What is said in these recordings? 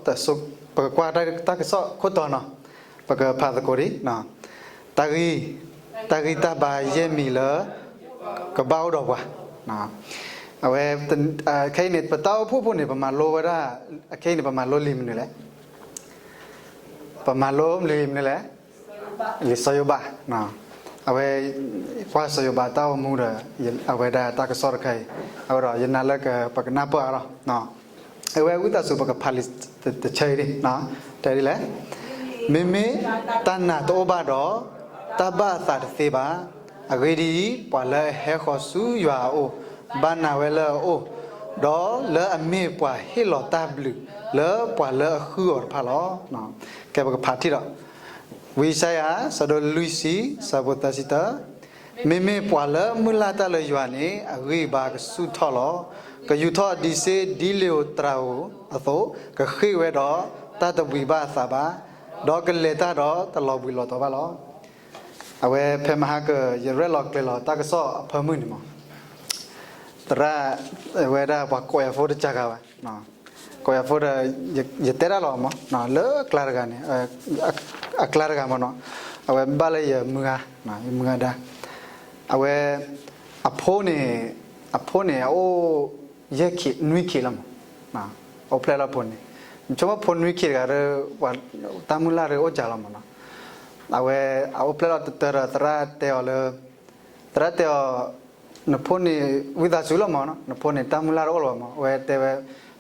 ပကကွၢ်တၢ်ကစီၣ်ခိၣ်တီနီၤ, ပကဖးသကိးဒံး, တၢ်ဂံၢ်, တၢ်ဂံၢ်တၢ်ဘါယဲၢ်မံၤလၢ ကဘၣ်အိၣ်ဒီးပှၤ, အဝဲ, ခဲအံၤန့ၣ် ပတၢ်အိၣ်ဖှိၣ်ဖိန့ၣ် ပမၤလိဝဲဒၣ်, အခဲအံၤန့ၣ် ပမၤလိလံာ်မနုၤလဲၣ်, ပမၤလိလံာ်မနုၤလဲၣ်, လံာ်စီၤယိၤဘး, အဝဲ, ကွၢ်စီၤယိၤဘးတၢ်အိၣ်မူဒီး အဝဲဒၣ်တၢ်ကစီၣ်တခါအံၤ, အဝဲဒီးယနာ်လၢပကနၢ်ပၢၢ်အါထီၣ်, အဝဲဝံသးစူၤ ပကဖးလံာ်တဆၢအံၤဒ်, တဲဒ်လဲၣ်, မ့မ့ၢ်တၢ်နာ်တအိၣ်ဘၣ်ဒီး, တၢ်ဘၣ်အသးတသ့ဘၣ်. အဂ့ၢ်ဒ်အံၤ, ပှၤလၢအဟဲဃီၤဆူယွၤအအိၣ်, ဘၣ်နာ်ဝဲလၢအအိၣ်, ဒီးလၢအမ့ၢ်ပှၤဟ့ၣ်လီၤတၢ်ဘျုးလၢပှၤလၢအဃုအီၤတဖၣ်လီၤ. ကဲ ပကဖးထံၣ်ဒီး, ဝံယၡါယၤ အဆၢဒိၣ်လွံၢ်ဆံ အဆၢဖိသၢဆံတၢ, မ့မ့ၢ်ပှၤလၢမုၢ်လၢ်တၢ်လၢယွၤန့ၣ် အဂံၢ်အဘါကဆူၣ်ထီၣ်လီၤ. ကယူာ်ထီၣ်ဒံးစ့ဒ်လ့ၤဧိၤတြၤဧိၤအသိး, ကဃ့ၢ်ဝဲဒီးတၢ်တဘှံးဘၣ်အသးဘၣ်, ဒီးကလဲၤတၢ်ဒီးတလီၤဘှံးလီၤတီၤဘၣ်လီၤ. အဝဲဖဲမဟါက ယရဲၣ်လီၤကျဲၤလီၤတၢ်ကစီၣ်အဖၢမုၢ်န့ၣ်မး, သရၣ်, အဝဲဒၣ်ပှၤကိးယၤဖိတကးဂၤဘၣ်, ကိးယၤဖိဒီး, ယတဲတၢ်လီၤမး, လၢအကျါတဂၤန့ၣ်, အကျါတဂၤမးနီၤ, အဝဲဘၣ်လၢယမုၢ်ဂၤ, ယမုၢ်ဂၤဒါ, အဝဲ, အဖိန့ၣ်, အဖိန့ၣ်အအိၣ်, ယဲၢ်ခံ, နွံခံလီၤမး, အိၣ်ဖျဲၣ်လီၤဖိန့ၣ်, ဆိကမိၣ်ဖိနွံခံတဂၤဒီး, တၢ်မုၢ်လၢ်ဒီးအိၣ်ကးလီၤမးနီၤ, အဝဲ, အအိၣ်ဖျဲၣ်လီၤတတၢဒီးသရၣ်တဲအီၤလၢ, သရၣ်တဲအီၤ, နဖိန့ၣ်, ဝံသးစူၤလီၤမးနီၤ, နဖိန့ၣ် တၢ်မုၢ်လၢ်တအိၣ်လၢၤဘၣ်မး, အဝဲတဲဝဲ,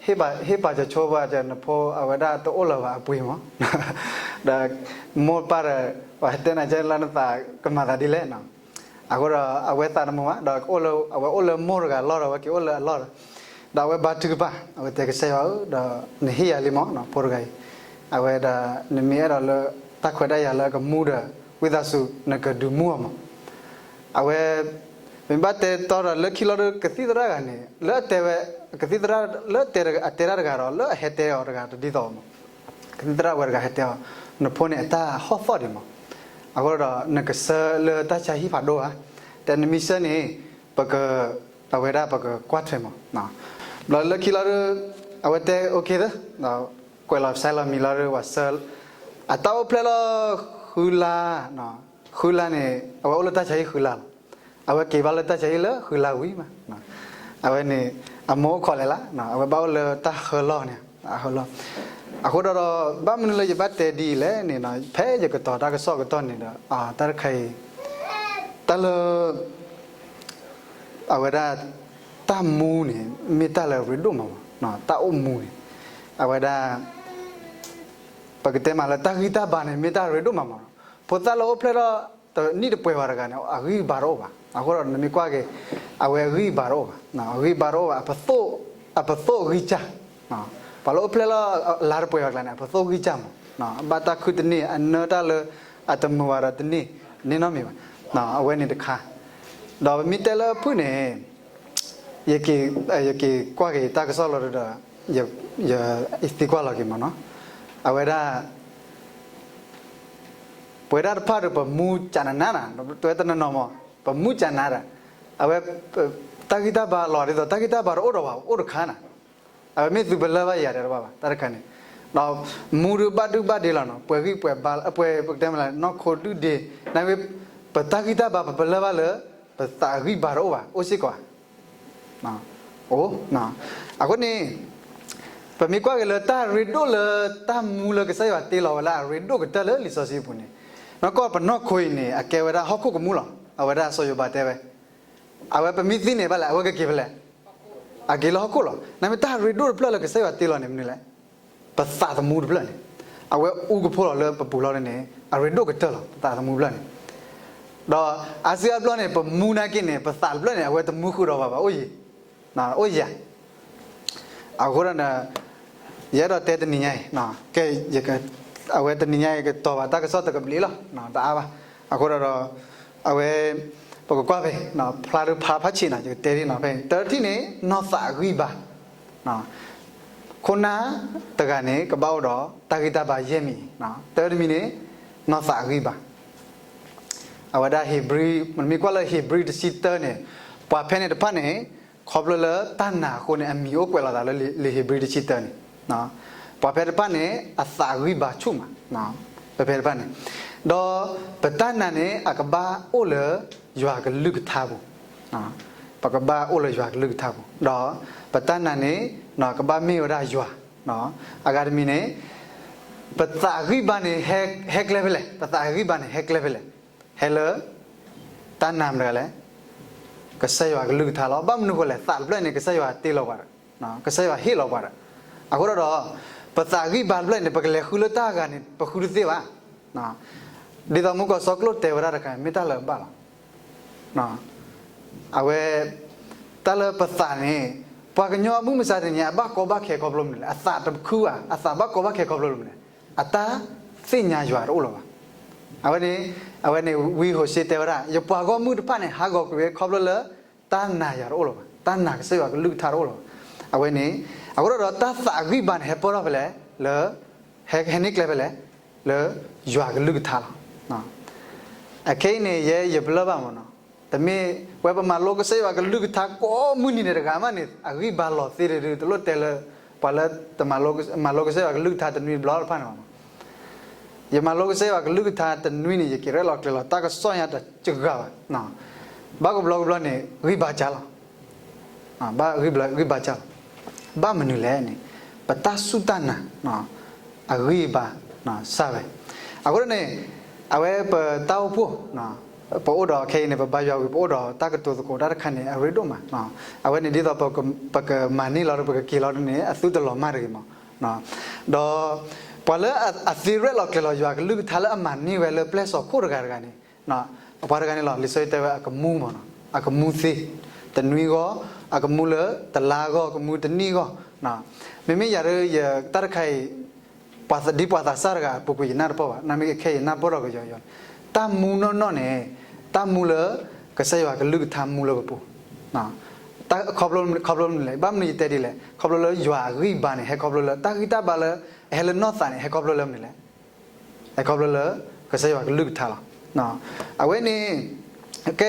ဟ့ၣ်ပာ်စၢၤဆိပာ်စၢၤနဖိအဝဲဒၣ်တအိၣ်လၢၤဘၣ်အပှ့ၤမး, ဒီး, မိၢ်ပၢ်ဒီး, ပှၤဟဲတဲနၤကဲလၢနသးကမၤသးဒ်လဲၣ်နီၤ, အဃိဒီးအဝဲသးတမုာ်ဘၣ်, ဒီးအဝဲအိၣ်လၢမိၢ်တဂၤအလီၢ်ဒီး အဝဲက့ၤအိၣ်လၢအလီၢ်ဒီး, ဒီးအဝဲဘါထုကဖၣ်, အဝဲတဲကစၢ်ယွၤဧၢ, ဒီးနဟ့ၣ်ယၤလံမးနီၤ ဖိတဂၤအံၤ, အဝဲဒၣ်, နမ့ၢ်အဲၣ်ဒိးလၢ, တၢ်ခွဲးတၢ်ယာ်လၢအကမူဒီး, ဝံသးစူၤနကဒုးမူအီၤမး, အဝဲ, ပမ့ၢ်ဘၣ်တဲတီဒီးလၢခံလီၤဒီး ကသံၣ်သရၣ်တဂၤန့ၣ် လၢအတဲဝဲ, ကသံၣ်သရၣ်လၢအတဲတဂၤဒီး လၢအဟဲတဲအီၤတဂၤတဒ်သိးမး, ကသံၣ်သရၣ်ဝဲတဂၤဟဲတဲအီၤ, နဖိန့ၣ်အတၢ်ဟီၣ်သီၣ်ဒံးမး, အဃိဒီးနကဆှၢလၢတၢ်ဆါဟံၣ်ဖးဒိၣ်ဧါ, တဲနမ့ၢ်ဆှၢန့ၣ်, ပက, အဝဲဒၣ်ပကကွၢ်ထွဲမး, ဘျီလၢခံလီၤဒီး, အဝဲတဲ okay သၢ, ကွဲးလီၤဆဲးလီၤမံၤလီၤဒီး ပှၤဆှၢ, အတၢ်အိၣ်ဖျဲၣ်လီၤ, ဃုလါ, ဃုလါန့ၣ် အဝဲအိၣ်လၢတၢ်ဆါဟံၣ်ဃုလါလီၤ, အဝဲက့ၤဘၣ်လၢတၢ်ဆါဟံၣ်လၢဃုလါဝံၤမး, အဝဲန့ၣ်, အမိၢ်အိၣ်ခိးလဲၤလၢ်, အဝဲဘၣ်အိၣ်လၢတၢ်ဟၢလီၢ်န့ၣ်, ဟၢလီၢ်, အဃိဒီး, ဘၣ်မနုၤလၢယဘၣ်တဲဒ်အံၤလဲၣ်န့ၣ်, ဖဲယကတီၤတၢ်ကစီၣ်ကတီၢ်န့ၣ်ဒီး, တၢ်တခါအံၤ, တၢ်လၢ အဝဲဒၣ်, တၢ်မူန့ၣ် မ့ၢ်တၢ်လၢအရ့ဒိၣ်မးမး, တၢ်အိၣ်မူန့ၣ်, အဝဲဒၣ်, ပကတဲမးလၢတၢ်ဂံၢ်တၢ်ဘါန့ၣ် မ့ၢ်တၢ်ရ့ဒိၣ်မးမး, ဖိသၣ်လၢအိၣ်ဖျဲၣ်ထီၣ်, နံၣ်တပှဲၤဘၣ်တဂၤန့ၣ် အဂံၢ်အဘါတအိၣ်ဘၣ်, အဃိဒီးနမ့ၢ်ကွၢ်က့ၤ, အဝဲအဂံၢ်အဘါတအိၣ်ဘၣ်, အဂံၢ်အဘါတအိၣ်ဘၣ် အပသိၣ်, အပသိၣ်ဂံၢ်စၢ်, ပှၤလၢအိၣ်ဖျဲၣ်လၢ်, လါတပှဲၤဘၣ်ကျါန့ၣ် အပသိၣ်ဂံၢ်စၢ်မး, ဘၣ်တၢ်ခုတန့ၢ် အနၢတၢ်လၢ, အတမုာ်ဘၣ်ဒီးတန့ၢ်, န့ၢ်နီတမံၤဘၣ်, အဝဲန့ၣ်တခါ, ဒီးပမ့ၢ်တဲလၢဖုၣ်န့ၣ်, ယက့ၤ, ယက့ၤကွၢ်က့ၤတၢ်ကစီၣ်လီၤဒီး, ယသံကွၢ်လီၤက့ၤမးနီၤ, အဝဲဒၣ်, ပဝဲဒၣ်တဖၣ်ဒီးပမူကနးနးနီၤ, တဝဲတနီၤနီၤမး, ပမူကနးဒီး, အဝဲ, တၢ်ဂံၢ်တၢ်ဘါလီၤဒ်သိး တၢ်ဂံၢ်တၢ်ဘါတအိၣ်ဒီးဘၣ် အိၣ်တခါနီၤ, အဝဲမ့ၢ်သုပလၢၢ်ဘၣ်ယၤတဲတဘၣ်ဘၣ် တၢ်တခါန့ၣ်, ဒီးမူဒီးဘၣ်ဒုၣ်ဘၣ်ဒ့လီၤနီၤ, ပှဲၤဂံၢ်ပှဲၤဘါ, ပှဲၤပကတဲမးလၢ နီၢ်ခိဒုၣ်ဒ့, နဝဲ, ပတၢ်ဂံၢ်တၢ်ဘါပပလၢၢ်ဘၣ်လၢ, ပသးဂံၢ်ဘါတအိၣ်ဘၣ် အိၣ်စ့ၢ်ကီးဧါ အိၣ်, အဃိန့ၣ်, ပမ့ၢ်ကွၢ်က့ၤလၢတၢ်ရ့ဒိၣ်လၢတၢ်မူလၢကစၢ်ယွၤတ့လီၤဝဲလၢအရ့ဒိၣ်ကတၢၢ်လၢလံာ်စီဆှံပူၤန့ၣ်, နီၢ်ကီၢ်ပနီၢ်ခိအံၤန့ၣ် အကဲဝဲဒၣ်ဟီၣ်ခိၣ်ကမူလီၤ. အဝဲဒၣ်စီၤယိၤဘးတဲဝဲ, အဝဲပမ့ၢ်သံန့ၣ်ဘၣ်လဲၣ် အဝဲကက့ၤဖဲလဲၣ်, အက့ၤလၢဟီၣ်ခိၣ်လီၤ. နမ့ၢ်တၢ်ရ့ဒိၣ်တဖျၢၣ်လၢကစၢ်ယွၤတ့လီၤန့ၣ်မနုၤလဲၣ်, ပသးသမူတဖျၢၣ်န့ၣ်, အဝဲအူကဖိလီၤလၢပပူၤလီၤန့ၣ်, အရ့ဒိၣ်ကတၢၢ်လီၤ ပသးသမူတဖျၢၣ်န့ၣ်, ဒီးအါစုအါဘျီန့ၣ် ပမူနာ်က့န့ၣ် ပသးတဖျၢၣ်န့ၣ် အဝဲတမူဃုာ်ဒီးဘၣ်ဘၣ် အိၣ်ယံၤ, အိၣ်ယံၤ, အဃိဒီး, ယအဲၣ်ဒိးတဲတနံၤညါအံၤ, ကဲ, အဝဲတနံၤညါအံၤကတီၤဘၣ်တၢ်ကစီၣ်တကဘျံးလီၤ, တအါဘၣ်, အဃိဒီး, အဝဲ, ပကကွၢ်ဖဲ, ဖျါဒုးဖးဖးဆံးနီၤ ယကတဲဒ်နီၤ ဖဲတထံၣ်န့ၣ် နီၢ်သးဂံၢ်ဘါ ခိၣ်နၢ်တဂၤန့ၣ် ကဘၣ်အိၣ်ဒီးတၢ်ဂံၢ်တၢ်ဘါယဲၢ်မံၤ, တမံၤန့ၣ်, နီၢ်သးဂံၢ်ဘါ, အဝဲဒၣ်ဟ့းဘြံၤ, မ့ၢ်ကွၢ်လၢဟ့းဘြံၤတဆံတၢန့ၣ်, ပှၤဖဲန့ၣ်တဖၣ်န့ၣ်, ခီဖျိလၢတၢ်နာ်အဃိန့ၣ် အမံၤအိၣ်ကွဲးလီၤသးလၢလံာ်ဟ့းဘြံၤတဆံတၢန့ၣ်, ပှၤဖဲတဖၣ်န့ၣ် အသးဂံၢ်ဘါဆူၣ်မး, ပဖဲတဖၣ်န့ၣ်, ဒီးပတၢ်နာ်န့ၣ် အကဘၣ်အိၣ်လၢယွၤကလုၢ်ကထါပူၤ, ပကဘၣ်အိၣ်လၢယွၤကလုၢ်ကထါပူၤ, ဒီးပတၢ်နာ်န့ၣ် ကဘၣ်မ့ၢ်ဝဲဒၣ်ယွၤ, အဂၤတမံၤန့ၣ် ပသးဂံၢ်ဘါန့ၣ် ဟဲကျဲဖဲလဲၣ်, ပသးဂံၢ်ဘါန့ၣ် ဟဲကျဲဖဲလဲၣ်, ဟဲလၢ တၢ်နာ်မတၤတဂၤလဲၣ်, ကစၢ်ယွၤကလုၢ်ကထါလီၤ. ဘၣ်မနုၤဃိလဲၣ်, သးတဖျၢၣ်န့ၣ် ကစၢ်ယွၤတ့လီၤပှၤဒီး, ကစၢ်ယွၤဟ့ၣ်လီၤပှၤဒီး, အဃိဒီး ပသးဂံၢ်ဘါတဖျၢၣ်န့ၣ် ပကလဲၤဃုလၢတၢ်ဂၤန့ၣ် ပဃုတသ့ဘၣ်. ဒ်သိးမူကီၢ်စီကျိၣ်တဲဝဲဒၣ်တခါ မ့ၢ်တၢ်လၢအဘၣ်လီၤ. အဝဲ တၢ်လၢပသးန့ၣ် ပှၤကညီအမုၢ်မဆါတနံၤ အဘၣ်ကီဘၣ်ခဲခီဖျိမနုၤလဲၣ်, အသးတခုဘၣ်, အသးဘၣ်ကီဘၣ်ခဲခီဖျိမနုၤလဲၣ်, အတၢ်သ့ၣ်ညါယွၤတအိၣ်လၢၤဘၣ်. အဝဲန့ၣ်, အဝဲန့ၣ်ဝံဟိၤၡ့တဲဝဲဒၣ် ယပှၤဂီၢ်မုၢ်တဖၣ်န့ၣ် ဟးဂီၤကွံာ်ဝဲခီဖျိလၢ တၢ်နာ်ယွၤတအိၣ်လၢၤဘၣ်, တၢ်နာ်ကစၢ်ယွၤကလုၢ်ကထါတအိၣ်လၢၤဘၣ်. အဝဲန့ၣ်, အဃိဒီးတၢ်သးဂံၢ်ဘါန့ၣ် ဟဲပၢၢ်ထီၣ်ဖဲလဲၣ်, လၢ ဟဲ, ဟဲန့ၢ်ကျဲဖဲလဲၣ်, လၢယွၤကလုၢ်ကထါလီၤ. အခဲအံၤန့ၣ် ယဲယပလၢၢ်ဘၣ်မးနီၤ, တမ့ၢ်ဝဲပမၤလိကစၢ်ယွၤကလုၢ်ကထါကိးမုၢ်နံၤန့ၣ်တဂၤမးန့ၣ် အဂံၢ်ဘါလီၤသ့တဒု, တလိၣ်တဲလၢ ပှၤလၢတမၤလိ, မၤလိကစၢ်ယွၤကလုၢ်ကထါတနွံတဘျီတဖၣ်န့ၣ်ဘၣ်နီၤ. ယမၤလိကစၢ်ယွၤကလုၢ်ကထါတနွံန့ၣ် ယက့ၤရဲၣ်လီၤကျဲၤလီၤတၢ်ကစီၣ်ညါတစှၤဘၣ်, ဘၣ်ကဘျီကဘျီန့ၣ် ဂံၢ်ဘါကၢ်လီၤ. ဘၣ်ဂံၢ်ဘါ, ဂံၢ်ဘါကၢ်လီၤ. ဘၣ်မနုၤလဲၣ်န့ၣ်, ပတၢ်စူၢ်တၢ်နာ် အဂံၢ်ဘါစၢ်ဝဲ. အဃိန့ၣ်, အဝဲပတၢ်အိၣ်ဖှိၣ်, ပအိၣ်ဒီးခဲအံၤန့ၣ် ပဘါယွၤဝံၤ ပအိၣ်ဒီးတၢ်ကတိၤသကိးတၢ်တခါန့ၣ် အရ့ဒိၣ်မး. အဝဲန့ၣ်ဒ်သိးပကမၤန့ၢ်လီၤဒီး ပကက့ၤလီၤဒ်န့ၣ် အသုတလီၤမၢ်တဂ့ၤမး. ဒီးပှၤလၢအသ့ရဲၣ်လီၤကျဲၤလီၤယွၤကလုၢ်ကထါလၢအမၤန့ၢ်ဝဲလၢ ပျဲၢ်စီၤခိၣ်တဂၤတဂၤန့ၣ်, အပှၤတဂၤန့ၣ်လီၤ လံာ်စီဆှံတဲဝဲအကမူမး, အကမူသ့, တနွံဂီၢ်, အကမူလၢတလါဂီၢ်, အကမူတနံၣ်ဂီၢ်. မ့မ့ၢ်ယၤဒ်ယ, တၢ်တခါအံၤ ပှၤဒ်ပှၤသးစၢ်တဂၤ ပူၤကွံာ်ယနၢ်တပၢၢ်ဘၣ်, နမ့ၢ်ကခဲအံၤယနၢ်ပၢၢ်ထီၣ်ကယီယီ, တၢ်မူနီၢ်နီၢ်န့ၣ်, တၢ်မူလၢ ကစၢ်ယွၤကလုၢ်ကထါမူလၢပပူၤ, ခီဖျိမနုၤလဲၣ်, ဘၣ်မနုၤယတဲဒ်လဲၣ်, ခီဖျိလၢယွၤအဂံၢ်ဘါန့ၣ် ဟဲခီဖျိလၢ တၢ်ဂံၢ်တၢ်ဘါလၢ အဟဲလၢနီၢ်သးန့ၣ် ဟဲခီဖျိလၢမနုၤလဲၣ်, ဟဲခီဖျိလၢ ကစၢ်ယွၤကလုၢ်ကထါလီၤ. အဝဲန့ၣ်, ကဲ,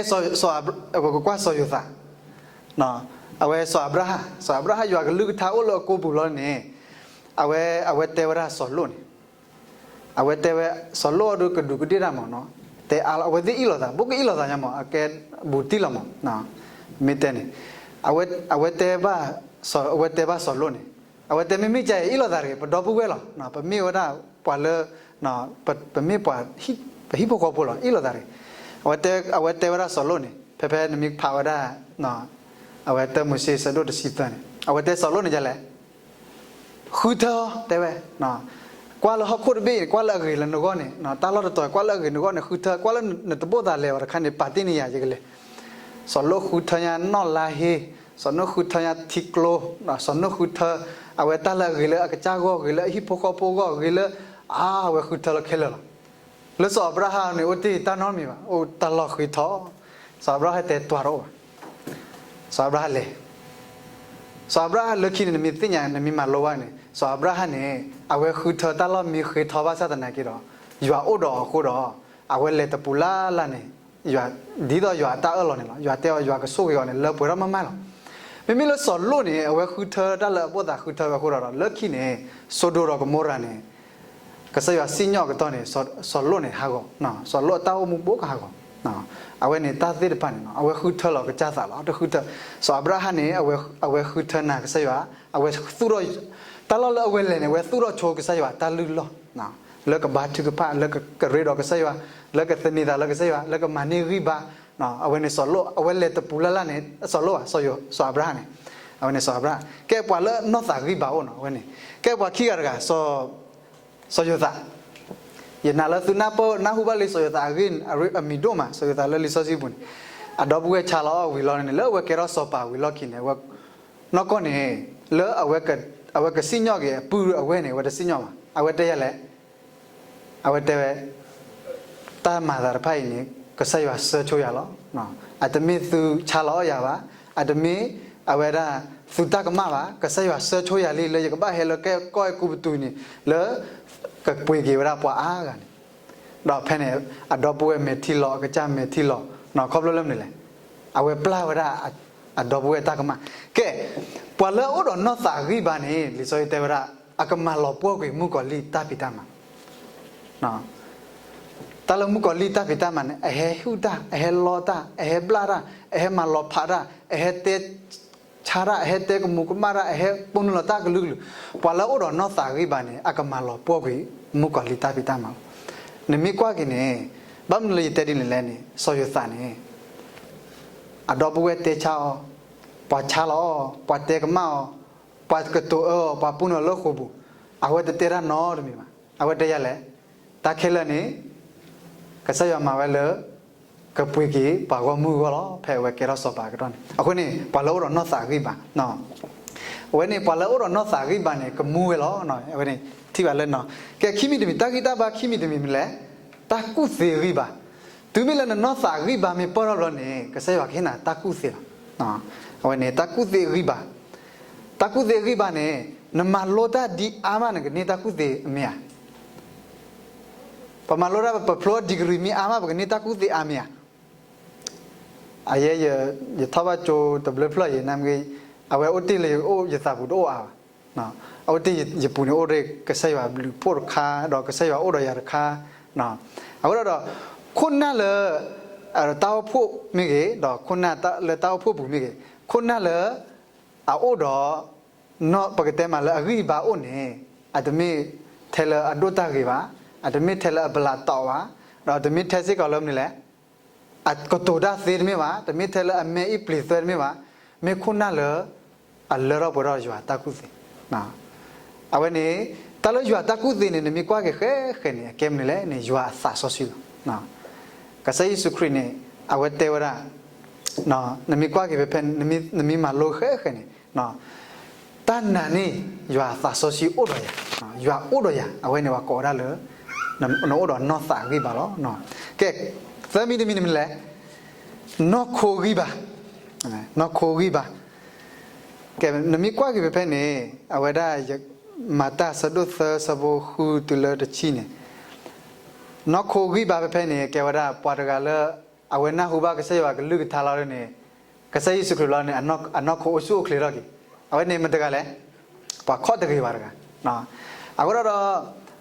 ပကကွၢ်စီၤယိၤသး, အဝဲစီၤအၤဘြၤဟၣ်, စီၤအၤဘြၤဟၣ်ယွၤကလုၢ်ကထါအိၣ်လၢအကိာ်ပူၤလီၤန့ၣ်, အဝဲ, အဝဲတဲဝဲဒၣ်စီၤလိၣ်န့ၣ်, အဝဲတဲဝဲ, စီၤလိၣ်အဒုးကဒူးကဒ့ၣ်တၢ်မးနီၤ, တဲအါလီၤ အဝဲသ့ၣ်အ့ၣ်လိာ်သး, ဘူးကအ့ၣ်လိာ်သးညါမး, အကဲဘူးတံၢ်လီၤမး, မ့ၢ်တဲန့ၣ်, အဝဲတဲဘၣ်, အဝဲတဲဘၣ်စီၤလိၣ်န့ၣ်, အဝဲတဲမ့မ့ၢ်ကဲအံၤ အ့ၣ်လိာ်သးတဂ့ၤ, ပဒီပုၢ်ဝဲၢ်လီၤ, ပမ့ၢ်ဝဲဒၣ်ပှၤလၢ, ပမ့ၢ်ပှၤ, ပဟံၣ်ဖိဃီဖိလီၤ, အ့ၣ်လိာ်သးတဂ့ၤ. အဝဲတဲဝဲဒၣ်စီၤလိၣ်န့ၣ် ဖဲဖဲနမ့ၢ်ဖးဝဲဒၣ်, အဝဲတၢမိၤၡ့ဆၢဒိၣ်တဆံသၢန့ၣ် အဝဲတဲစီၤလိၣ်န့ၣ်ဒ်လဲၣ်, ဃုထၢ, တဲဝဲ, ကွၢ်လၢဟီၣ်ခိၣ်တဘ့ၣ်အံၤ ကွၢ်လၢအဂ့ၤလၢနဂီၢ်န့ၣ်, တၢ်လီၢ်တတီၤ ကွၢ်လၢအဂ့ၤနဂီၢ်န့ၣ် ဃုထၢ, ကွၢ်လၢနတဘိၣ်သးလဲၤဘၣ်တခါန့ၣ် ပာ်တ့ၢ်န့ၢ်ယၤ ယကလဲၤ. စီၤလိၣ်ဃုထၢညါနီၣ်လါဟ့, စီၤလိၣ်ဃုထၢညါထံကျိ, စီၤလိၣ်ဃုထၢ, အဝဲတၢ်လၢအဂ့ၤလၢအကစၢ်ဂီၢ် ဂ့ၤလၢအဟံၣ်ဖိဃီဖိဂီၢ် ဂ့ၤလၢ, အါ, အဝဲဃုထၢလၢခဲလၢာ်လီၤ. လၢစီၤအၤဘြၤဟၣ်န့ၣ် အိၣ်တ့ၢ်တၢ်နီတမံၤဘၣ်, အိၣ်တၢ်လီၢ်ဃ့ထီ, စီၤအၤဘြၤဟၣ်တဲတြီတအိၣ်ဘၣ်. စီၤအၤဘြၤဟၣ်လဲၤ, စီၤအၤဘြၤဟၣ်လၢခံန့ၣ် နမ့ၢ်သ့ၣ်ညါ နမ့ၢ်မၤလိဘၣ်န့ၣ် စီၤအၤဘြၤဟၣ်န့ၣ် အဝဲဃုထၢတၢ်လီၢ်မ့ၢ်ဃ့ထီဘၣ်ဆၣ်သနာ်က့ဒီး ယွၤအိၣ်ဒီးအဃိဒီး အဝဲလဲၤတပူၤလၢ်လၢ်န့ၣ်, ဒ်သိးယွၤအတၢ်အၢၣ်လီၤန့ၣ်လီၤ. ယွၤတဲအီၤ ယွၤကဆိၣ်ဂ့ၤအီၤန့ၣ် လၢပှဲၤထီၣ်မးမးလီၤ. မ့မ့ၢ်လၢစီၤလိၣ်န့ၣ် အဝဲဃုထၢတၢ်လၢအဘိၣ်သးဃုထၢဝဲအဃိဒီး လၢခံန့ၣ် စိၤဒိၣ်ဒီးကမိၤရၤန့ၣ် ကစၢ်ယွၤစံၣ်ညီၣ်အကတီၢ်န့ၣ် စီၤလိၣ်န့ၣ်ဟးဂီၤ, စီၤလိၣ်အတၢ်အိၣ်မူဘိးကဟးဂီၤ. အဝဲန့ၣ်တၢ်သ့ၣ်တဖၣ်န့ၣ် အဝဲဃုထၢလီၤကစၢ်သးလီၤ. တဃုထၢ, စီၤအၤဘြၤဟၣ်န့ၣ် အဝဲဃုထၢနၤကစၢ်ယွၤ, အဝဲသူၣ်ထီၣ်, တၢ်လီၢ်လၢအဝဲလဲၤန့ၣ် အဝဲသူၣ်ထီၣ်ဆိကစၢ်ယွၤတၢ်လုၢ်လီၢ် လၢကဘါထုကဖၣ်, လၢကရ့ဒီးကစၢ်ယွၤ, လၢကသန့ၤသးလၢကစၢ်ယွၤ, လၢကမၤန့ၢ်ဂံၢ်ဘါ. အဝဲန့ၣ်စီၤလိၣ် အဝဲလဲၤတပူၤလၢ်လၢ်န့ၣ် စီၤလိၣ်ဘၣ်, စီၤအၤဘြၤဟၣ်န့ၣ်, အဝဲန့ၣ်စီၤအၤဘြၤဟၣ် ကဲပှၤလၢနီၢ်သးဂံၢ်ဘါအိၣ်နီၤ အဝဲန့ၣ်. ကဲပှၤခံဂၤတဂၤ စီၤယိၤသး, ယနာ်လၢသုနၢ်ပၢၢ်နၢ်ဟူဘၣ်လံစီၤယိၤသးအဂ့ၢ်အမံၤဒိၣ်မး, စီၤယိၤသးလၢလံာ်စီဆှံပူၤန့ၣ်, အဒီပုၢ်ဝဲၢ်ဆါလီၤအီၤဝံၤလီၤန့ၣ် လၢအဝဲကဲထီၣ်စီၤပၤဝံၤလီၢ်ခံန့ၣ်, နီၢ်ကီၢ်န့ၣ်, လၢအဝဲကစံၣ်ညီၣ်က့ၤအပုၢ်အဝဲၢ်န့ၣ် အဝဲတစံၣ်ညီၣ်ဘၣ်, အဝဲတဲယၤလဲၣ်, အဝဲတဲဝဲ, တၢ်မၤသးတဖၣ်အံၤန့ၣ် ကစၢ်ယွၤဆှၢဆိယၤလီၤ. အတမ့ၢ်သုဆါလီၤအီၤယၤဘၣ်, အတမ့ၢ်အဝဲဒၣ်သုတၢ်ကမၣ်ဘၣ်, ကစၢ်ယွၤဆှၢဆိယၤလံ လၢယကဘၣ်ဟဲလၢကီၢ်အဲၤကူပတူးန့ၣ် လၢကပှ့ၤက့ၤဝဲဒၣ်ပှၤအါဂၤန့ၣ်. ဒီးဖဲန့ၣ် အဒီပုၢ်ဝဲၢ်မဲာ်ထံလီၤ အကစၢ်မဲာ်ထံလီၤ, ခီဖျိလၢမနုၤလဲၣ်, အဝဲပျၢ်ဝဲဒၣ်အဒီပုၢ်ဝဲၢ်တၢ်ကမၣ်. ကဲ, ပှၤလၢအအိၣ်ဒီးနီၢ်သးဂံၢ်ဘါန့ၣ် လံာ်စီဆှံတဲဝဲဒၣ် အကမၤလီၤပှီၢ်ကွံာ်မုၣ်ကီၤလံၢ်တၢ်ဖံးတၢ်မၤ. တၢ်လၢမုၣ်ကီၤလံၢ်တၢ်ဖံးတၢ်မၤန့ၣ် အဟဲဟုၣ်တၢ်, အဟဲလီတၢ်, အဟဲဘျၣ်တၢ်, အဟဲမၤလီၤဖးတၢ်, အဟဲတဲဆါတၢ်, အဟဲတဲကမူးကမၣ်တၢ်, အဟဲပိာ်နုာ်လီၤတၢ်ကလုာ်ကလုာ်. ပှၤလၢအအိၣ်ဒီးနီၢ်သးဂံၢ်ဘါန့ၣ် အကမၤလီၤပှီၢ်ကွံာ်မုၣ်ကီၤလံၢ်တၢ်ဖံးတၢ်မၤလီၤ. နမ့ၢ်ကွၢ်က့ၤန့ၣ်, ဘၣ်မနုၤလၢယတဲဒ်န့ၣ်လဲၣ်န့ၣ်, စီၤယိၤသးန့ၣ် အဒီပုၢ်ဝဲၢ်တဲဆါအီၤ, ပှၤဆါလီၤအီၤ, ပှၤတဲကမၣ်အီၤ, ပှၤကတိၤအၢအီၤ, ပှၤပူၤနုာ်လၢဃိာ်ပူၤ, အဝဲတတဲတၢ်နီတမံၤဘၣ်. အဝဲတဲယၤလဲၣ်, တၢ်ခဲလၢာ်န့ၣ် ကစၢ်ယွၤမၤဝဲလၢ ကပှ့ၤက့ၤပှၤဂီၢ်မုၢ်အဂီၢ်လီၤ. ဖဲအဝဲကဲထီၣ်စီၤပၤအကတီၢ်န့ၣ်, အဃိန့ၣ် ပှၤလၢအအိၣ်ဒီးနီၢ်သးဂံၢ်ဘါ အဝဲန့ၣ် ပှၤလၢအအိၣ်ဒီးနီၢ်သးဂံၢ်ဘါန့ၣ် ကမူဝဲလီၤ. အဝဲန့ၣ် ထံၣ်ဘၣ်လၢနီၤ, ကဲခံမံၤတမံၤ, တၢ်ဂံၢ်တၢ်ဘါခံမံၤတမံၤမနုၤလဲၣ်, တၢ်ကူၣ်သ့ဂံၢ်ဘါ. တုၤမ့ၢ်လၢနနီၢ်သးဂံၢ်ဘါမ့ၢ်ပၢၢ်ထီၣ်ဘျီန့ၣ် ကစၢ်ယွၤကဟ့ၣ်နၤတၢ်ကူၣ်သ့လီၤ. အဝဲန့ၣ် တၢ်ကူၣ်သ့ဂံၢ်ဘါ, တၢ်ကူၣ်သ့ဂံၢ်ဘါန့ၣ် နမၤလိတၢ်ဒ်အါမး နကန့ၢ်တၢ်ကူၣ်သ့မ့ၢ်ဧါ. ပမၤလိတၢ် ပဖျိ degree မ့ၢ်အါမး ပကန့ၢ်တၢ်ကူၣ်သ့အါမ့ၢ်ဧါ. အယဲ ယထီၣ်ဘၣ်ကၠိတဘျုးဖျၢၣ်အံၤ နမ့ၢ် အဝဲအိၣ်တ့ၢ်လၢယအိၣ်ယသးပူၤတအိၣ်အါဘၣ်. အအိၣ်တ့ၢ်ယပူၤန့ၣ် အိၣ်ဒီးကစၢ်ယွၤဘျုးဖှိၣ်တခါ, ဒီးကစၢ်ယွၤအိၣ်ဒီးယၤတခါ. အဃိဒီး ခိၣ်နၢ်လၢ တၢ်အိၣ်ဖှိၣ်မ့ၢ်ဂ့ၤ, ဒီးခိၣ်နၢ်လၢတၢ်အိၣ်ဖှိၣ်ပူၤမ့ၢ်ဂ့ၤ, ခိၣ်နၢ်လၢ အအိၣ်ဒီး ပကတဲမးလၢအဂံၢ်အဘါအိၣ်န့ၣ်, အတမ့ၢ်ထဲလၢအဒိၣ်တၢ်ဂ့ၤဘၣ်, အတမ့ၢ်ထဲလၢအပလးတီးဘၣ်, ဒီးအတမ့ၢ်ထဲစ့ၢ်ကီးလၢမနုၤလဲၣ်, အကတိၤတၢ်သ့တမ့ၢ်ဘၣ်, တမ့ၢ်ထဲလၢအမဲာ်အံၤပျံၤသွဲတမ့ၢ်ဘၣ်, မ့ၢ်ခိၣ်နၢ်လၢ အလၢထီၣ်ပှဲၤထီၣ်ယွၤတၢ်ကူၣ်သ့. အဝဲန့ၣ် တၢ်လၢယွၤတၢ်ကူၣ်သ့န့ၣ် နမ့ၢ်ကွၢ်က့ၤဃဲဃဲန့ၣ် အကဲမနုၤလဲၣ်န့ၣ် ယွၤအသးစီဆှံလီၤ. ကစၢ်ယ့ၣ်ၡူးခရံာ်န့ၣ် အဝဲတဲဝဲဒၣ် နမ့ၢ်ကွၢ်က့ၤဖဲဖဲ နမ့ၢ်မၤလိဃဲဃဲန့ၣ် တၢ်နာ်န့ၢ်ယွၤအသးစီဆှံအိၣ်ဒီးယၤ, ယွၤအိၣ်ဒီးယၤ, အဝဲန့ၣ်ပှၤကိးဝဲဒၣ်လၢ နအိၣ်ဒီးနီၢ်သးဂံၢ်ဘါလီၤ. ကဲ သၢမံၤတမံၤန့ၣ်မနုၤလဲၣ်, နီၢ်ခိဂံၢ်ဘါ, နီၢ်ခိဂံၢ်ဘါ. ကဲ နမ့ၢ်ကွၢ်က့ၤဖဲဖဲန့ၣ် အဝဲဒၣ် မၤတၢ်ဆၢဒိၣ်သၢဆၢဖိဃုတုၤလၢတဆံန့ၣ်, နီၢ်ခိဂံၢ်ဘါဖဲဖဲန့ၣ် ကဲဝဲဒၣ်ပှၤတဂၤလၢ အဝဲနၢ်ဟူဘၣ်ကစၢ်ယွၤကလုၢ်ကထါလီၤန့ၣ်, ကစၢ်ယ့ၣ်ၡူးခရံာ်လီၤန့ၣ် အနီၢ်ခိအိၣ်ဆူၣ်အိၣ်ချ့ထီၣ်က့ၤ, အဝဲန့ၣ်မတၤတဂၤလဲၣ်, ပှၤခီၣ်တဂ့ၤဘၣ်တဂၤ. အဃိဒီး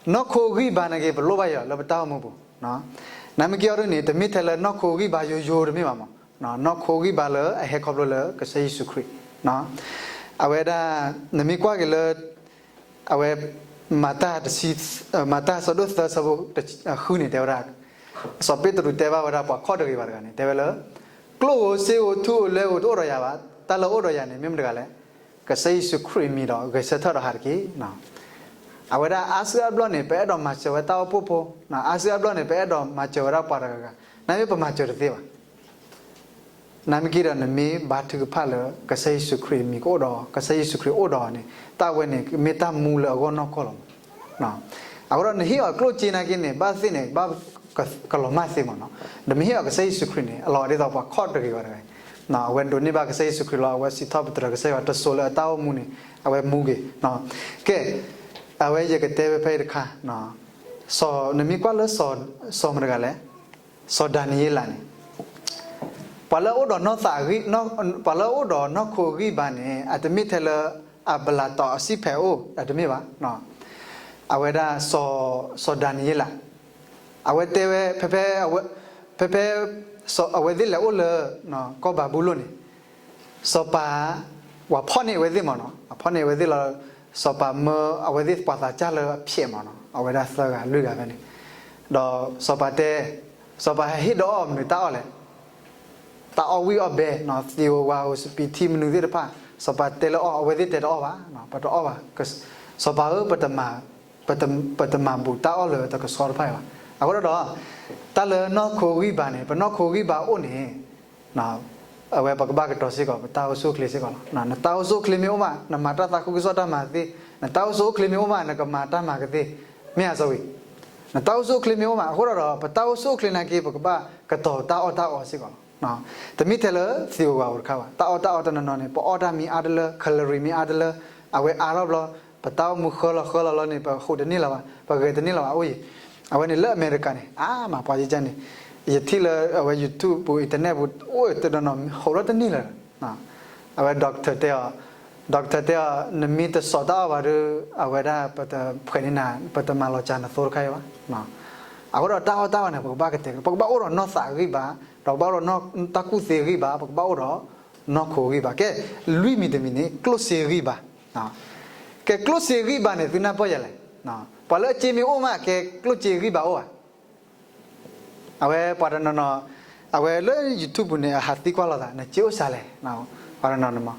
နီၢ်ခိဂံၢ်ဘါန့ၣ်က့ၤ ပလိၣ်ဘၣ်ယၤလၢပတၢ်အိၣ်မူပူၤ, နမ့ၢ်က့ၤအီၤဒ်န့ၣ် တမ့ၢ်ထဲလၢနီၢ်ခိဂံၢ်ဘါယိယိတမ့ၢ်ဘၣ်မး, နီၢ်ခိဂံၢ်ဘါလၢအဟဲခီဖျိလၢကစၢ်ယ့ၣ်ၡူးခရံာ်, အဝဲဒၣ် နမ့ၢ်ကွၢ်က့ၤလၢ အဝဲ မၤတၢ်ဆၢဒိၣ်သၢဆၢဖိဃုန့ၣ် တဲဝဲဒၣ်, စီၤပ့းတရူးတဲဘၣ်ဝဲဒၣ်ပှၤခီၣ်တဂ့ၤဘၣ်တဂၤန့ၣ် တဲဝဲလၢ ကျိၣ်ဧိၤစ့ဧိၤထူဧိၤလွဲဧိၤတအိၣ်ဒီးယၤဘၣ်, တၢ်လၢအိၣ်ဒီးယၤန့ၣ် မ့ၢ်မတၤတဂၤလဲၣ်, ကစၢ်ယ့ၣ်ၡူးခရံာ်အမံၤဒီးဂဲၤဆၢထၢၣ်ဒီးဟးတက့ၢ်. အဝဲဒၣ်အါစုအါဘျီန့ၣ် ပအဲၣ်ဒိးမၤစၢၤဝဲတၢ်အိၣ်ဖှိၣ်ဖိ, အါစုအါဘျီန့ၣ် ပအဲၣ်ဒိးမၤစၢၤဝဲဒၣ်ပှၤတဂၤဂၤ, နမ့ၢ်ပမၤစၢၤတသ့ဘၣ် နမ့ၢ်က့ၤဒီး နမ့ၢ်ဘါထုကဖၣ်လၢ ကစၢ်ယ့ၣ်ၡူးခရံာ်အမံၤကအိၣ်ဒီး ကစၢ်ယ့ၣ်ၡူးခရံာ်အိၣ်ဒီးန့ၣ် တၢ်ဝဲန့ၣ် မ့ၢ်တၢ်မူလၢအဂီၢ်နီၢ်ကီၢ်လီၤ. အဃိဒီးနဟ့ၣ်အီၤကျိၣ်စ့နာ်က့န့ၣ် ဘၣ်သ့ၣ်န့ၣ် ဘၣ်ကလီၤမၢ်သ့မးနီၤ. နမ့ၢ်ဟ့ၣ်အီၤကစၢ်ယ့ၣ်ၡူးခရံာ်န့ၣ် အလီၤဒ်သိးပှၤခီၣ်တဂ့ၤဘၣ်တဂၤ, အဝဲဒိးန့ၢ်ဘၣ်ကစၢ်ယ့ၣ်ၡူးခရံာ်လီၤ. အဝဲစံးထီၣ်ပတြၢၤကစၢ်ယွၤတစိၤလၢအတၢ်အိၣ်မူန့ၣ် အဝဲမူက့ၤ. ကဲ အဝဲယကတဲဝဲဖဲအံၤတခါ, နမ့ၢ်ကွၢ်လၢ စီၤမတၤတဂၤလဲၣ်, စီၤဒၤနံးယ့လးန့ၣ် ပှၤလၢအအိၣ်ဒီးနီၢ်သးဂံၢ်, ပှၤလၢအအိၣ်ဒီးနီၢ်ခိဂံၢ်ဘါန့ၣ် အတမ့ၢ်ထဲလၢအပလးတီအစံၣ်ဖဲးအိၣ် အတမ့ၢ်ဘၣ်. အဝဲဒၣ် စီၤဒၤနံးယ့လး အဝဲတဲဝဲ ဖဲဖဲ ဖဲဖဲ အဝဲသ့ၣ်လဲၤအိၣ်လၢ ကီၢ်ဘၤဘူလိၣ်န့ၣ် စီၤပၤ ပှၤဖီၣ်န့ၢ်အဝဲသ့ၣ်မးနီၤ, ပှၤဖီၣ်န့ၢ်အဝဲသ့ၣ်လီၤ. စီၤပၤမၢအဝဲသ့ၣ်ပှၤသးစၢ်လၢအဖျဲးမးနီၤ, အဝဲဒၣ်သၢဂၤလွံၢ်ဂၤဖဲန့ၣ်, ဒီးစီၤပၤတဲ, စီၤပၤဟဲဟ့ၣ်ဒီးအီၣ်မနုၤတၢ်အီၣ်လဲၣ်, တၢ်အီၣ်ဝံၣ်အီၣ်ဘဲနီၤ, သံးဧိၤဝးဧိၤ စပံးထံမနုၤသ့ၣ်တဖၣ်, စီၤပၤတဲလၢအီၣ်, အဝဲသ့ၣ်တဲတအီၣ်ဘၣ်, ပတအီၣ်ဘၣ်, စီၤပၤဧၢ, ပတမၤဘူးတၢ်အီၣ်လၢတကဆှီတဖၣ်အံၤဘၣ်. အဃိဒီး တၢ်လၢနီၢ်ခိဂံၢ်ဘါန့ၣ် ပနီၢ်ခိဂံၢ်ဘါအိၣ်န့ၣ် အဝဲပကဘၣ်ကတီၤစ့ၢ်ကီး ပတၢ်အိၣ်ဆူၣ်အိၣ်ချ့စ့ၢ်ကီးလီၤ. နတၢ်အိၣ်ဆူၣ်အိၣ်ချ့မ့ၢ်အိၣ်မး နမၤတၢ်သးခုကစီၣ်တၢ်မၤသ့, နတၢ်အိၣ်ဆူၣ်အိၣ်ချ့မ့ၢ်အိၣ်မး နကမၤတၢ်မၤကသ့, မ့ၢ်ဧါ စီၤဝံၤ, နတၢ်အိၣ်ဆူၣ်အိၣ်ချ့မ့ၢ်အိၣ်မး. အဃိဒီး ပတၢ်အိၣ်ဆူၣ်အိၣ်ချ့နာ်က့ ပကဘၣ်ကတီၤတၢ်အီၣ်တၢ်အီစ့ၢ်ကီးလီၤ. တမ့ၢ်ထဲလၢသံးဧိၤဝးဧိၤတခါဘၣ်, တၢ်အီၣ်တၢ်အီတနီၤနီၤန့ၣ် ပအီၣ်တၢ်မံၤအါတလၢ calorie မံၤအါတလၢ, အဝဲအါထီၣ်ဘျီ ပတၢ်အိၣ်မူဃၢလီၤဃၢလီၤလီၤန့ၣ် ပဟူးတန့ၢ်လၢၤဘၣ်, ပဂဲၤတန့ၢ်လၢၤဘၣ်အိၣ်ယံၤ. အဝဲန့ၣ်လၢအမဲရကၤန့ၣ် အါမးပှၤယကန့ၣ်, ယထံၣ်လၢအဝဲ YouTube ပူၤ internet ပူၤ အိၣ်တနီၤနီၤ ဟူးထီၣ်တန့ၢ်လၢၤ. အဝဲ doctor တဲအီၤ ဒီးကတဲအီၤ နမ့ၢ်တစိာ်တၢ်အီၣ်ဘၣ်ဒီး အဝဲဒၣ်ပတဖှဲးန့ၢ်နၤ ပတမၤလီၤစှၤနသိတခါအံၤဘၣ်. အဃိဒီးတၢ်အီၣ်တၢ်အီန့ၣ် ပကဘၣ်ကတဲာ် ပကဘၣ်အိၣ်ဒီးနီၢ်သးအဂံၢ်ဘါ, ဒီးပကဘၣ်အိၣ်ဒီးတၢ်ကူၣ်သ့အဂံၢ်ဘါ, ပကဘၣ်အိၣ်ဒီးနီၢ်ခိအဂံၢ်ဘါ. ကဲ, လွံၢ်မံၤတမံၤန့ၣ် ကျိၣ်စ့အဂံၢ်ဘါ. ကဲ, ကျိၣ်စ့အဂံၢ်ဘါန့ၣ် သုနၢ်ပၢၢ်ယၤလဲၣ်. ပှၤလၢအစ့မ့ၢ်အိၣ်မး ကဲကျိၣ်စ့အဂံၢ်ဘါအိၣ်ဧါ. အဝဲပှၤတနီၤနီၤ, အဝဲလၢ YouTube ပူၤန့ၣ် အဟးသံကွၢ်လိာ်သး နစ့အိၣ်စှၤလဲၣ်. ပှၤတနီၤနီၤမး,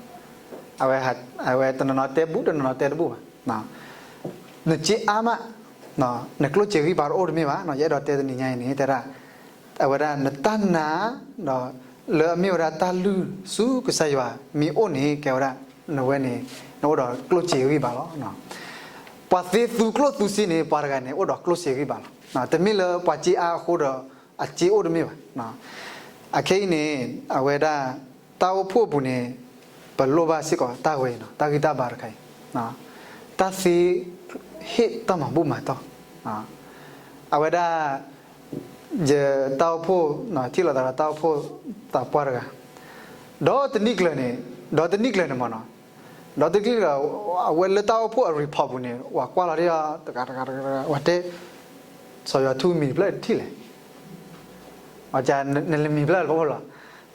အဝဲတနီၤနီၤတဲဘူး တနီၤနီၤတဲတဘူးဘၣ်. နစ့အါမး, နကျိၣ်စ့ဂံၢ်ဘါတအိၣ်တမ့ၢ်ဘၣ်. ယအဲၣ်ဒိးတဲတနံၤညါအံၤန့ၣ် တဲဒၣ်, အဝဲဒၣ်နတၢ်နာ်, ဒီးလၢအမ့ၢ်ဝဲဒၣ်တၢ်လုၢ်ဆူကစၢ်ယွၤမ့ၢ်အိၣ်န့ၣ် ကဲဝဲဒၣ် နဝဲန့ၣ် နအိၣ်ဒီးကျိၣ်စ့ဂံၢ်ဘါလီၤ. ပှၤသ့သူကျိၣ်သူစ့န့ၣ် ပှၤတဂၤန့ၣ် အိၣ်ဒီးကျိၣ်စ့ဂံၢ်ဘါလီၤ. တမ့ၢ်လၢပှၤစ့အါအဃိဒီး အစ့အိၣ်တမ့ၢ်ဘၣ်. အခဲအံၤန့ၣ် အဝဲဒၣ် တၢ်အိၣ်ဖှိၣ်အပူၤန့ၣ် ပလိၣ်ဘၣ်စ့ၢ်ကီးတၢ်ဝဲအံၤနီၤ, တၢ်ဂံၢ်တၢ်ဘါတခါအံၤ, တၢ်သ့ဟ့ၣ်တၢ်မၤဘူၣ်မၤတီၢ်, အဝဲဒၣ် ယတၢ်အိၣ်ဖှိၣ်, ထံၣ်လိာ်သးဒီးတၢ်အိၣ်ဖှိၣ်သးပှၢ်တဂၤ, ဒီးတနံၣ်ကျၢၤန့ၣ်, ဒီးတနံၣ်ကျၢၤန့ၣ်မ့ၢ်နီၤ, ဒီးတနံၣ်ကျၢၤ အဝဲလၢတၢ်အိၣ်ဖှိၣ်အ report ပူၤန့ၣ် ပှၤကွၢ်လီၤဒ်အီၤ တဂၤတဂၤတဂၤတဂၤ ပှၤတဲ စီၤယွၤထူမံၤတဖျၢၣ်တထံၣ်လဲၣ်. နလၢမံၤဖျၢၣ်လၢပအိၣ်လီၤ.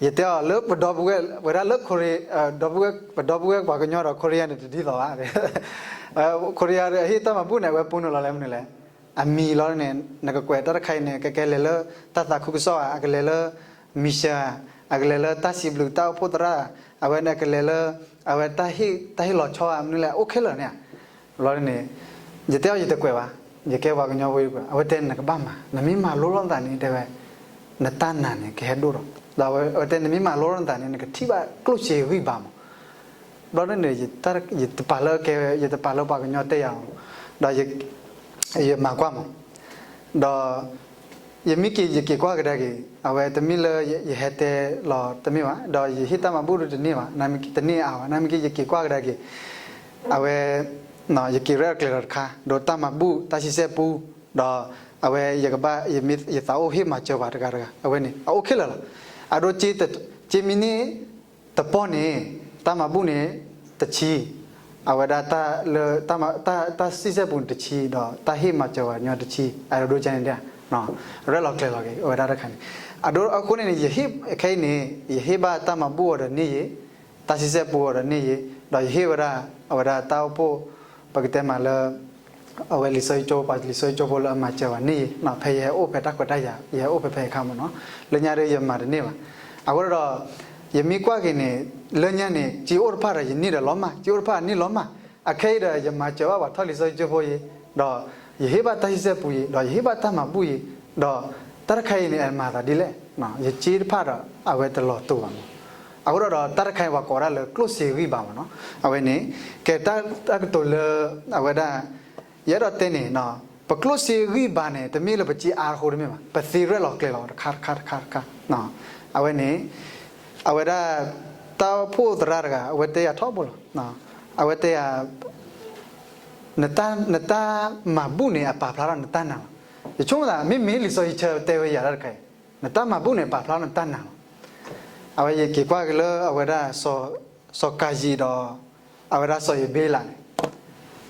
ယတဲအီၤလၢပဒီပုၢ်ဝဲၢ် ဝဲဒၣ်လၢ Korea, ပဒီပုၢ်ဝဲၢ်ပှၤကညီဒီး Korea န့ၣ်တဒ်သိးဘၣ်. Korea အဟ့ၣ်တၢ်မၤဘူၣ်န့ၣ် အဝဲပူနုာ်လီၤလၢမနုၤလဲၣ်. အမံၤလီၤန့ၣ် နကကွဲးတၢ်တခါအံၤန့ၣ် ကကဲလဲၤလၢတၢ်သးခုကစီၣ်ဧါ, အကလဲၤလၢ mission ဧါ, အကလဲၤလၢတၢ်စံးဘျုးတၢ်အိၣ်ဖှိၣ်သရၣ်, အဝဲန့ၣ်အကလဲၤလၢ အဝဲတၢ်ဟ့ၣ်လီၤဆီဧါ မနုၤလဲၣ် အိၣ်ခဲလၢာ်န့ၣ်ဧါ. ဘျီန့ၣ် ယတဲအီၤယတကွဲးဘၣ်, ယကဲပှၤကညီဖိတကွဲး, အဝဲတဲနကဘၣ်မၤ, နမ့ၢ်မၤလိလီၤနသးန့ၣ် တဲဝဲ နတၢ်နာ်န့ၣ် ကဟဲဒိၣ်ဒီး, ဒီးအဝဲတဲနမ့ၢ်မၤလိလီၤနသးန့ၣ် နကထံၣ်ဘၣ်ကျိၣ်စ့ဂံၢ်ဘါမး. ဘျီန့ၣ် ယတပာ်လၢကဲဝဲ ယတပာ်လၢပှၤကညီတဲယၤလီၤ, ဒီးယမၤကွၢ်မး, ဒီး ယမ့ၢ်က့ၤ ယက့ၤကွၢ်ကဒါက့ၤ, အဝဲတမ့ၢ်လၢယဟဲတဲလီၤတမ့ၢ်ဘၣ်, ဒီးယဟ့ၣ်တၢ်မၤဘူၣ်ဒ်တန့ၢ်ဘၣ်, တန့ၢ်အါဘၣ်, နမ့ၢ်က့ၤ ယက့ၤကွၢ်ကဒါက့ၤ, အဝဲ ယက့ၤရဲၣ်ကျဲၤလီၤတခါ, ဒီးတၢ်မၤဘူၣ် တၢ်ဆံဆဲၣ်ပူ, ဒီးအဝဲယကဘၣ် ယသးအိၣ်ဟ့ၣ်မၤစၢၤပှၤတဂၤတဂၤ, အဝဲန့ၣ် အအိၣ်ခဲလၢာ်လီၤ. အဒိ က့မံန့ၣ် တပီၢ်န့ၣ် တၢ်မၤဘူၣ်န့ၣ် တဆံ, အဝဲဒၣ်တၢ်လၢ တၢ်ဆံဆဲၣ်ပူန့ၣ်တဆံ ဒီးတၢ်ဟ့ၣ်မၤစၢၤပှၤကညီတဆံ, အဒိန့ၣ် ရဲၣ်လီၤကျဲၤလီၤက့ၤ အဝဲဒၣ်တခါန့ၣ်, အဒိအဃိန့ၣ်န့ၣ် ယဟ့ၣ်ခဲအံၤန့ၣ် ယဟ့ၣ်ဘၣ်တၢ်မၤဘူၣ်အီၤဒီးန့ၢ်ယ့ၢ်, တၢ်ဆံဆဲၣ်ပူအီၤဒီးန့ၢ်ယ့ၢ်, ဒီးယဟ့ၣ်ဝဲဒၣ် အဝဲဒၣ်တၢ်အိၣ်ဖှိၣ် ပကတဲမးလၢ အဝဲလံာ်စီဆှံကၠိ ပှၤလံာ်စီဆှံကၠိဖိလၢအမၤစၢၤပှၤန့ၢ်ယ့ၢ်, ဖဲယဟဲအိၣ်ဖဲတၢ်ခွဲးတၢ်ယာ် ယဟဲအိၣ်ဖဲဖဲအခါမ့ၢ်နီၤ, လၢညါဒီးယမၤတန့ၢ်ဘၣ်. အဃိဒီး ယမ့ၢ်ကွၢ်က့ၤန့ၣ် လၢညါန့ၣ် စ့အိၣ်တဖၣ်ဒီးယန့ၢ်ဒီးလီၤမၢ်, စ့အိၣ်တဖၣ်န့ၢ်လီၤမၢ်, အခဲအံၤဒီးယမၤစၢၤဘၣ်ပှၤထီၣ်လံာ်စီဆှံကၠိဖိယ့ၢ်, ဒီးယဟ့ၣ်ဘၣ်တၢ်ဆံဆဲၣ်ပူယ့ၢ်, ဒီးယဟ့ၣ်ဘၣ်တၢ်မၤဘူၣ်ယ့ၢ်, ဒီးတၢ်တခါအံၤန့ၣ် အမၤသးဒ်လဲၣ်, ယစ့တဖၣ်ဒီးအဝဲတလီၤတူာ်ဘၣ်မး. အဃိဒီး တၢ်တခါအံၤပှၤကိးဒၣ်လၢကျိၣ်စ့ဂံၢ်ဘါမ့ၢ်နီၤ, အဝဲန့ၣ် ကဲတၢ်ကတိၤလၢ အဝဲဒၣ် ယအဲၣ်ဒိးတဲန့ၣ် ပကျိၣ်စ့ဂံၢ်ဘါန့ၣ် တမ့ၢ်လၢပစ့အါအဃိတမ့ၢ်ဘၣ်, ပသ့ရဲၣ်လီၤကျဲၤလီၤတခါတခါတခါတခါ, အဝဲန့ၣ် အဝဲဒၣ် တၢ်အိၣ်ဖှိၣ်သရၣ်တဂၤ အဝဲတဲယၤထီဘိလီၤ, အဝဲတဲယၤ နတၢ်မၤဘူၣ်န့ၣ် အပာ်ဖျါထီၣ်နတၢ်နာ်လီၤ. ယဆိကမိၣ်သး မ့မ့ၢ်လံာ်စီဆှံတဲဝဲယၤတၢ်တခါအံၤ, နတၢ်မၤဘူၣ်န့ၣ် ပာ်ဖျါထီၣ်နတၢ်နာ်လီၤ. အဝဲယက့ၤကွၢ်က့ၤလၢအဝဲဒၣ် စီၤကၤယံးဒီး အဝဲဒၣ်စီၤယဘ့လးန့ၣ်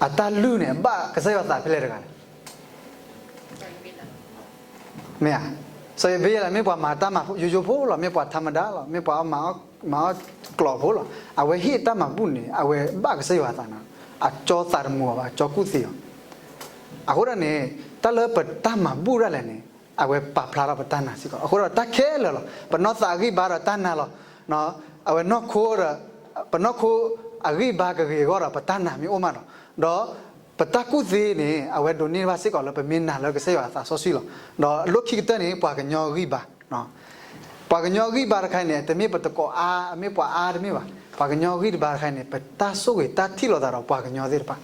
အတၢ်လုၢ်န့ၣ် ဘၣ်ကစၢ်ယွၤသးဖဲလဲၣ်တဂၤလဲၣ်. မ့ၢ်ဧါ, စီၤယဘ့လး မ့ၢ်ပှၤမၤတၢ်မၤယိယိဖိလီၤ, မ့ၢ်ပှၤထါမဒါလီၤ, မ့ၢ်ပှၤမၤအီၣ်ကျီၢ်ဖိလီၤ. အဝဲဟ့ၣ်တၢ်မၤဘူၣ်န့ၣ် အဝဲဘၣ်ကစၢ်ယွၤသးနာ်, အကၠီသးတမုာ်အီၤဘၣ်, အကၠီကူၣ်သ့အီၤ. အဃိဒီးန့ၣ် တၢ်လၢပတၢ်မၤဘူၣ်ဒၣ်လဲာ်န့ၣ် အဝဲပာ်ဖျါထီၣ်ပတၢ်နာ်စ့ၢ်ကီး. အဃိဒီးတၢ်ခဲလၢာ်လီၤ, ပနီၢ်သးအဂံၢ်ဘါဒီးတၢ်နာ်လီၤ. အဝဲနီၢ်ခိဒီး ပနီၢ်ခိအဂံၢ်ဘါကဂ့ၤအဂီၢ်ဒီး ပတၢ်နာ်မ့ၢ်အိၣ်မးဒီး, ဒီးပတၢ်ကူၣ်သ့န့ၣ် အဝဲဒိးန့ၢ်ဘၣ်စ့ၢ်ကီးလၢပမ့ၢ်နာ်လၢကစၢ်ယွၤအသးစီဆှံလီၤ. ဒီးအလီၢ်ခံကတၢၢ်န့ၣ် ပှၤကညီဂံၢ်ဘါ ပှၤကညီဂံၢ်ဘါတခါအံၤန့ၣ် တမ့ၢ်ပတကိးအါ, မ့ၢ်ပှၤအါတမ့ၢ်ဘၣ်. ပှၤကညီဂံၢ်တဘါတခါအံၤန့ၣ် ပတၢ်ဆိၣ်ဂ့ၤတၢ်ထံၣ်လိာ်သးဒီးပှၤကညီသ့ၣ်တဖၣ်.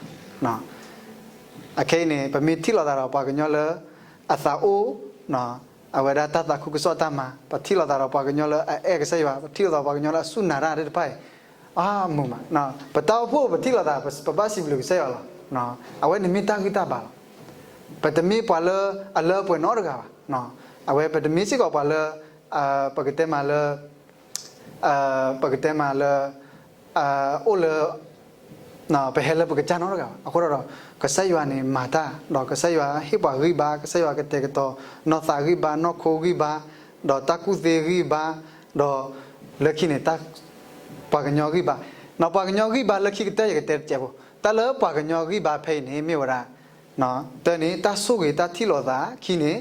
အခဲအံၤန့ၣ် ပမ့ၢ်ထံၣ်လိာ်သးဒီးပှၤကညီလၢ အသးအိၣ် အဝဲဒၣ်တၢ်သးခုကစီၣ်တၢ်မၤ, ပထံၣ်လိာ်သးဒီးပှၤကညီလၢအအဲၣ်ကစၢ်ယွၤ, ပထံၣ်လိာ်သးပှၤကညီလၢအစူၢ်နာ်တၢ်သ့ၣ်တဖၣ်အံၤ, အါမုာ်မး, ပတၢ်အိၣ်ဖှိၣ်ပထံၣ်လိာ်သး ပဘၣ်စံးဘျုးကစၢ်ယွၤလီၤ. အဝဲန့ၣ်မ့ၢ်တၢ်ဂံၢ်တၢ်ဘါလီၤ. ပတမ့ၢ်ပှၤလၢအလၢအပှဲၤနီတဂၤဘၣ်. အဝဲပတမ့ၢ်စ့ၢ်ကီးပှၤလၢ ပကတဲမးလၢ ပကတဲမးလၢ အိၣ်လၢ ပဟဲလၢပကစၢ်နီတဂၤဘၣ်. အဃိဒီး ကစၢ်ယွၤန့ၣ်မၤတၢ်, ဒီးကစၢ်ယွၤဟ့ၣ်ပှၤဂံၢ်ဘါ, ကစၢ်ယွၤကတဲာ်ကတီၤ နီၢ်သးဂံၢ်ဘါ, နီၢ်ခိဂံၢ်ဘါ, ဒီးတၢ်ကူၣ်သ့ဂံၢ်ဘါ, ဒီးလၢခံန့ၣ် ပှၤကညီဂံၢ်ဘါ, ပှၤကညီဂံၢ်ဘါလၢခံကတၢၢ် ယကတဲတစဲးဖိ, တၢ်လၢပှၤကညီဂံၢ်ဘါဖဲအံၤန့ၣ် မ့ၢ်ဝဲဒၣ် တၢ်န့ၣ် တၢ်ဆိၣ်ဂ့ၤတၢ်ထံၣ်လိာ်သး, ခံန့ၣ်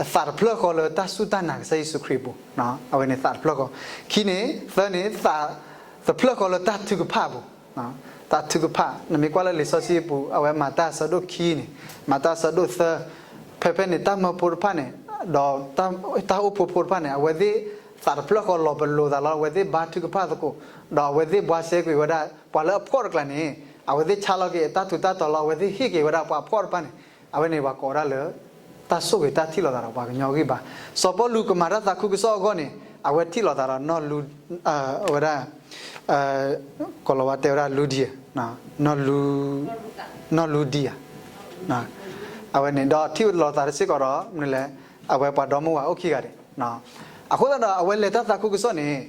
သးတဖျၢၣ်ဃီလၢတၢ်စူၢ်တၢ်နာ်ကစၢ်ယ့ၣ်ၡူးခရံာ်အပူၤ, အဝဲန့ၣ်သးတဖျၢၣ်ဃီ, ခံန့ၣ်, သၢန့ၣ် သးတဖျၢၣ်ဃီလၢတၢ်ထုကဖၣ်အပူၤ, တၢ်ထုကဖၣ်, နမ့ၢ်ကွၢ်လၢလံာ်စီဆှံအပူၤ အဝဲမၤတၢ်အဆၢဒိၣ်ခံန့ၣ်, မၤတၢ်အဆၢဒိၣ်သၢ, ဖဲဖဲန့ၣ် တၢ်မၢဖိတဖၣ်န့ၣ်, ဒီးတၢ်အိၣ်ဖှိၣ်ဖိတဖၣ်န့ၣ် အဝဲသ့ၣ်သးတဖျၢၣ်ဃီလီၤပလိာ်သးလီၤ, အဝဲသ့ၣ်ဘါထုကဖၣ်သကိး, ဒီးအဝဲသ့ၣ်ဘှါရှဲကွံာ်ဝဲဒၣ် ပှၤလၢအဖှီၣ်တကျါန့ၣ်, အဝဲသ့ၣ်ဆါလီၤက့ၤအတၢ်ထူးတၢ်တီၤလီၤ, အဝဲသ့ၣ်ဟ့ၣ်က့ၤဝဲဒၣ်ပှၤအဖှီၣ်တဖၣ်န့ၣ်, အဝဲန့ၣ်ပှၤကိးဝဲဒၣ်လၢ တၢ်ဆိၣ်ဂ့ၤတၢ်ထံၣ်လိာ်သးဒီးပှၤကညီဂံၢ်ဘါ, စီၤပီလူးကမၤတၢ်သးခုကစီၣ်အဂီၢ်န့ၣ် အဝဲထံၣ်လိာ်သးဒီး အဝဲဒၣ် ကိၤလၤဝါတဲဝဲဒၣ် လူဒံဧါ, နီၢ်လူဒံဧါ, အဝဲန့ၣ်ဒီးထံၣ်လိာ်သးတစ့ၢ်ကီးဒီး မနုၤလဲၣ်, အဝဲပှၤဒီမါဝၤအိၣ်ခံဂၤဒဲး, အဃိသတးဒီး အဝဲလဲၤတၢ်သးခုကစီၣ်န့ၣ်,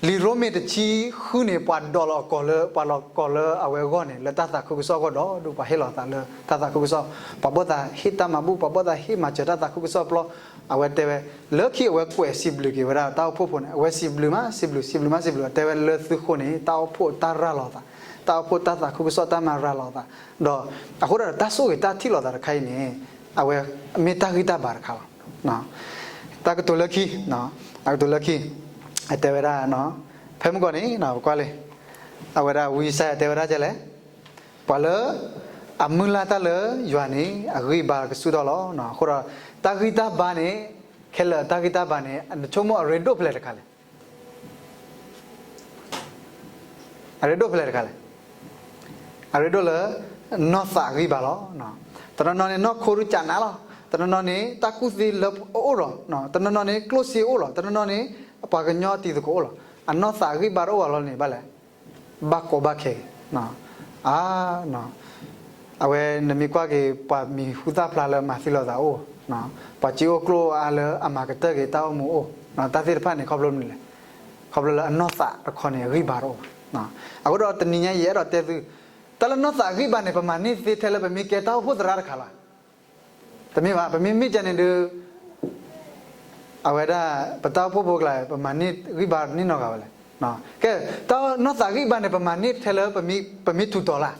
လံာ်ရိမ့ၤတဆံဃုန့ၣ် ပှၤဒိးလီၤအကိာ်လၢ, ပှၤလီၤကိာ်လၢအဝဲအဂီၢ်န့ၣ် လၢတၢ်သးခုကစီၣ်အဂီၢ်ဒီး ဒုးပှၤဟ့ၣ်လီၤသးလၢတၢ်သးခုကစီၣ်, ပှၤဘၣ်သးဟ့ၣ်တၢ်မၤဘူၣ်, ပှၤဘၣ်သးဟ့ၣ်မၤစၢၤတၢ်သးခုကစီၣ်ပျီ, အဝဲတဲဝဲ, လၢခံအဝဲကွဲးစံးဘျုးက့ၤဝဲဒၣ်တၢ်အိၣ်ဖှိၣ်ဖိန့ၣ်, အဝဲစံးဘျုးမး, စံးဘျုး, စံးဘျုးမး, စံးဘျုး, တဲဝဲလၢသုဃိန့ၣ် တၢ်အိၣ်ဖှိၣ်တၢ်ရၤလီၤသး, တၢ်အိၣ်ဖှိၣ်တၢ်သးခုကစီၣ်တၢ်မၤရၤလီၤသး, ဒီးအဃိဒီးတၢ်ဆိၣ်ဂ့ၤတၢ်ထံၣ်လိာ်သးတခါအံၤန့ၣ်, အဝဲမ့ၢ်တၢ်ဂံၢ်တၢ်ဘါတခါလီၤ. တၢ်ကတိၤလၢခံ, တၢ်ကတိၤလၢခံ, အတဲဝဲဒၣ်, ဖဲမုၢ်ကီၢ်န့ၣ် ပကွၢ်လံ, အဝဲဒၣ်ဝံယၡါယၤတဲဝဲဒၣ်ဒ်လဲၣ်, ပှၤလၢအမုၢ်လၢ်တၢ်လၢယွၤန့ၣ် အဂံၢ်ဘါကဆူၣ်ထီၣ်လီၤ. အဃိဒီး တၢ်ဂံၢ်တၢ်ဘါန့ၣ်, ခဲလၢာ်တၢ်ဂံၢ်တၢ်ဘါန့ၣ် နဆိကမိၣ်အရ့ဒိၣ်ဖဲလဲၣ်တခါလဲၣ် အရ့ဒိၣ်ဖဲလဲၣ်တခါလဲၣ်. အရ့ဒိၣ်လၢ နီၢ်သးအဂံၢ်ဘါလီၤ. တနီၤနီၤန့ၣ် နီၢ်ခိဒုးကနးလီၤ. တနီၤနီၤန့ၣ် တၢ်ကူၣ်သ့လၢအအိၣ်လီၤ. တနီၤနီၤန့ၣ် ကျိၣ်စ့အိၣ်လီၤ. တနီၤနီၤန့ၣ် ပှၤကညီတံၤသကိးအိၣ်လီၤ. အနီၢ်သးအဂံၢ်ဘါတအိၣ်ဘၣ်လီၤန့ၣ် ဘၣ်လဲၣ်, ဘၣ်ကီဘၣ်ခဲ, အ အဝဲနမ့ၢ်ကွၢ်က့ၤ ပှၤမံၤဟူသၣ်ဖျါလၢမၤသံလိာ်သးအိၣ်, ပှၤစ့အိၣ်ကျိၣ်အါလၢအမၤကတၢၢ်က့ၤတၢ်အိၣ်မူအိၣ်, တၢ်သ့ၣ်တဖၣ်န့ၣ် ခီဖျိမနုၤလဲၣ်, ခီဖျိလၢအနီၢ်သးတခီန့ၣ် အဂံၢ်ဘါတအိၣ်ဘၣ်. အဃိဒီးတနံၤညါယအဲၣ်ဒိးတဲသု, တၢ်လၢနီၢ်သးအဂံၢ်ဘါန့ၣ် ပမၤန့ၢ်သ့ထဲလၢပမ့ၢ်ကဲတၢ်အိၣ်ဖှိၣ်သရၣ်တခါလီၤ. တမ့ၢ်ဘၣ်, ပမ့ၢ်မ့ၢ်ကဲန့ၣ်ဒီး အဝဲဒၣ် ပတၢ်အိၣ်ဖှိၣ်ဖိကျါ ပမၤန့ၢ်ဂံၢ်ဘါန့ၢ်နီတဂၤဘၣ်လဲၣ်. ကဲ, တၢ်နီၢ်သးဂံၢ်ဘါန့ၣ် ပမၤန့ၢ်ထဲလၢ ပမ့ၢ်ထူးတီၤလၢ်,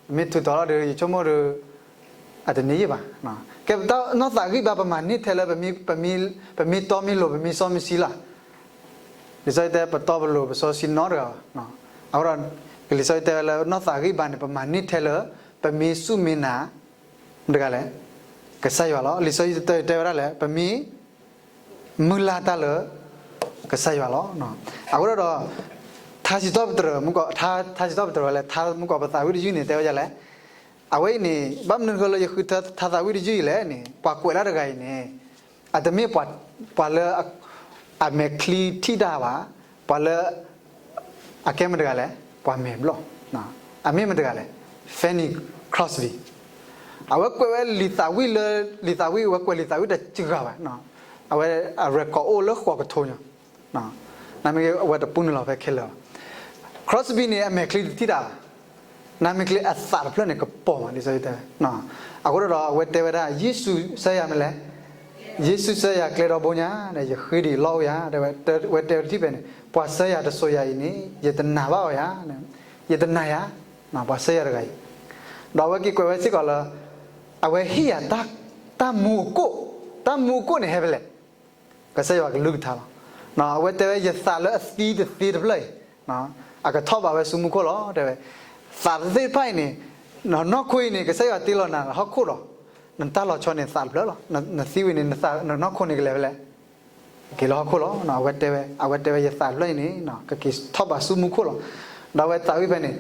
ပမ့ၢ်ထူးတီၤလီၤဒီး ယဆိကမိၣ်ဒီး အတန့ၢ်ယံာ်ဘၣ်. ကဲ, တၢ်နီၢ်သးဂံၢ်ဘါ ပမၤန့ၢ်ထဲလၢ ပမ့ၢ်တီမ့ၢ်လိၤ ပမ့ၢ်စီမ့ၢ်ဆှံလီၤ. လံာ်စီဆှံတဲ ပတီပလိၤပစီဆှံနီတဂၤဘၣ်. အဃိဒီး လံာ်စီဆှံတဲဝဲလၢနီၢ်သးဂံၢ်ဘါန့ၣ် ပမၤန့ၢ်ထဲလၢ ပမ့ၢ်စူၢ်မ့ၢ်နာ် မတၤတဂၤလဲၣ်, ကစၢ်ယွၤလီၤ. လံာ်စီဆှံတတၢၢ်တဲဝဲဒၣ်လဲၣ်, ပမ့ၢ် မုၢ်လၢ်တၢ်လၢ ကစၢ်ယွၤလီၤ. အဃိဒီး ထါစံးထီၣ်ပတြၢၤ, ထါစံးထီၣ်ပတြၢၤဝဲလၢ ထါမုၢ်ကီးပသးဝံၣ်တယုၢ်န့ၣ် တဲဝဲဒ်လဲၣ်. အဝဲအံၤန့ၣ် ဘၣ်မနုၤဃိလၢယဃုထၢသးဝံၣ်တယုၢ်အံၤလဲၣ်န့ၣ် ပှၤကွဲးလၢတဂၤအံၤန့ၣ် အတမ့ၢ်ပှၤလၢ အမဲာ်ချံထံၣ်တၢ်ဘၣ်, ပှၤလၢ အကဲမတၤတဂၤလဲၣ်, ပှၤမဲာ်ဘျီၣ်, အမ့ၢ်မတၤတဂၤလဲၣ်, Fanny Crosby. အဝဲကွဲးဝဲလံာ်သးဝံၣ်လၢ လံာ်သးဝံၣ် အဝဲကွဲးလံာ်သးဝံၣ်တစှၤဘၣ်. အဝဲအ record အိၣ်လၢဃိးကထိညါ, နမ့ၢ်က့ အဝဲတပူၤနုာ်လီၤဖဲခဲလၢာ်ဘၣ်. Crosby န့ၣ် အမဲာ်ချံတထံၣ်တၢ်ဘၣ်, နမ့ၢ်က့ အသးတဖျၢၣ်န့ၣ် ကပီၤမး လံာ်စီဆှံတဲဝဲ. အဃိဒီး အဝဲတဲဝဲဒၣ် ယ့ၣ်ၡူးစၢယၤမနုၤလဲၣ်, ယ့ၣ်ၡူးစၢယၤကျဲဒီဘိညါန့ၣ် ယဃ့ဒံးလီၢ်အိၣ်ယၤ, ဝဲတဲဝဲတထံၣ်ဖဲန့ၣ် ပှၤစၢယၤတစိၤယၤအံၤန့ၣ် ယတနာ်ဘၣ်အီၤယၤ, ယတနာ်ယၤ, ပှၤစၢယၤတဂၤအံၤ, ဒီးအဝဲက့ၤကွဲးဝဲစ့ၢ်ကီးလၢ အဝဲဟ့ၣ်ယၤ တၢ်မူအကိၣ်, တၢ်မူအကိၣ်န့ၣ်ဟဲဖဲလဲၣ်, ကစၢ်ယွၤကလုၢ်ကထါလီၤ. အဝဲတဲဝဲ ယသးလၢအသံတသ့တဖျၢၣ်အံၤ အကထီၣ်ဘးဝဲဆူမူခိၣ်လီၤ တဲဝဲ. သးသ့ၣ်တဖၣ်အံၤန့ၣ် နီၢ်ခိအံၤန့ၣ် ကစၢ်ယွၤတ့လီၤနၤလၢဟီၣ်ခိၣ်ဒီး နတၢ်လီၤဆီန့ၣ် သးတဖျၢၣ်လီၤ. နသံဝံၤန့ၣ် နနီၢ်ခိန့ၣ်ကလဲၤဖဲလဲၣ်, ကက့ၤလၢဟီၣ်ခိၣ်လီၤ. အဝဲတဲဝဲ အဝဲတဲဝဲ ယသးတဖျၢၣ်အံၤန့ၣ် ကက့ၤထီၣ်ဘးဆူမူခိၣ်လီၤ. ဒီးအဝဲသးဝံၣ်ဖဲန့ၣ်,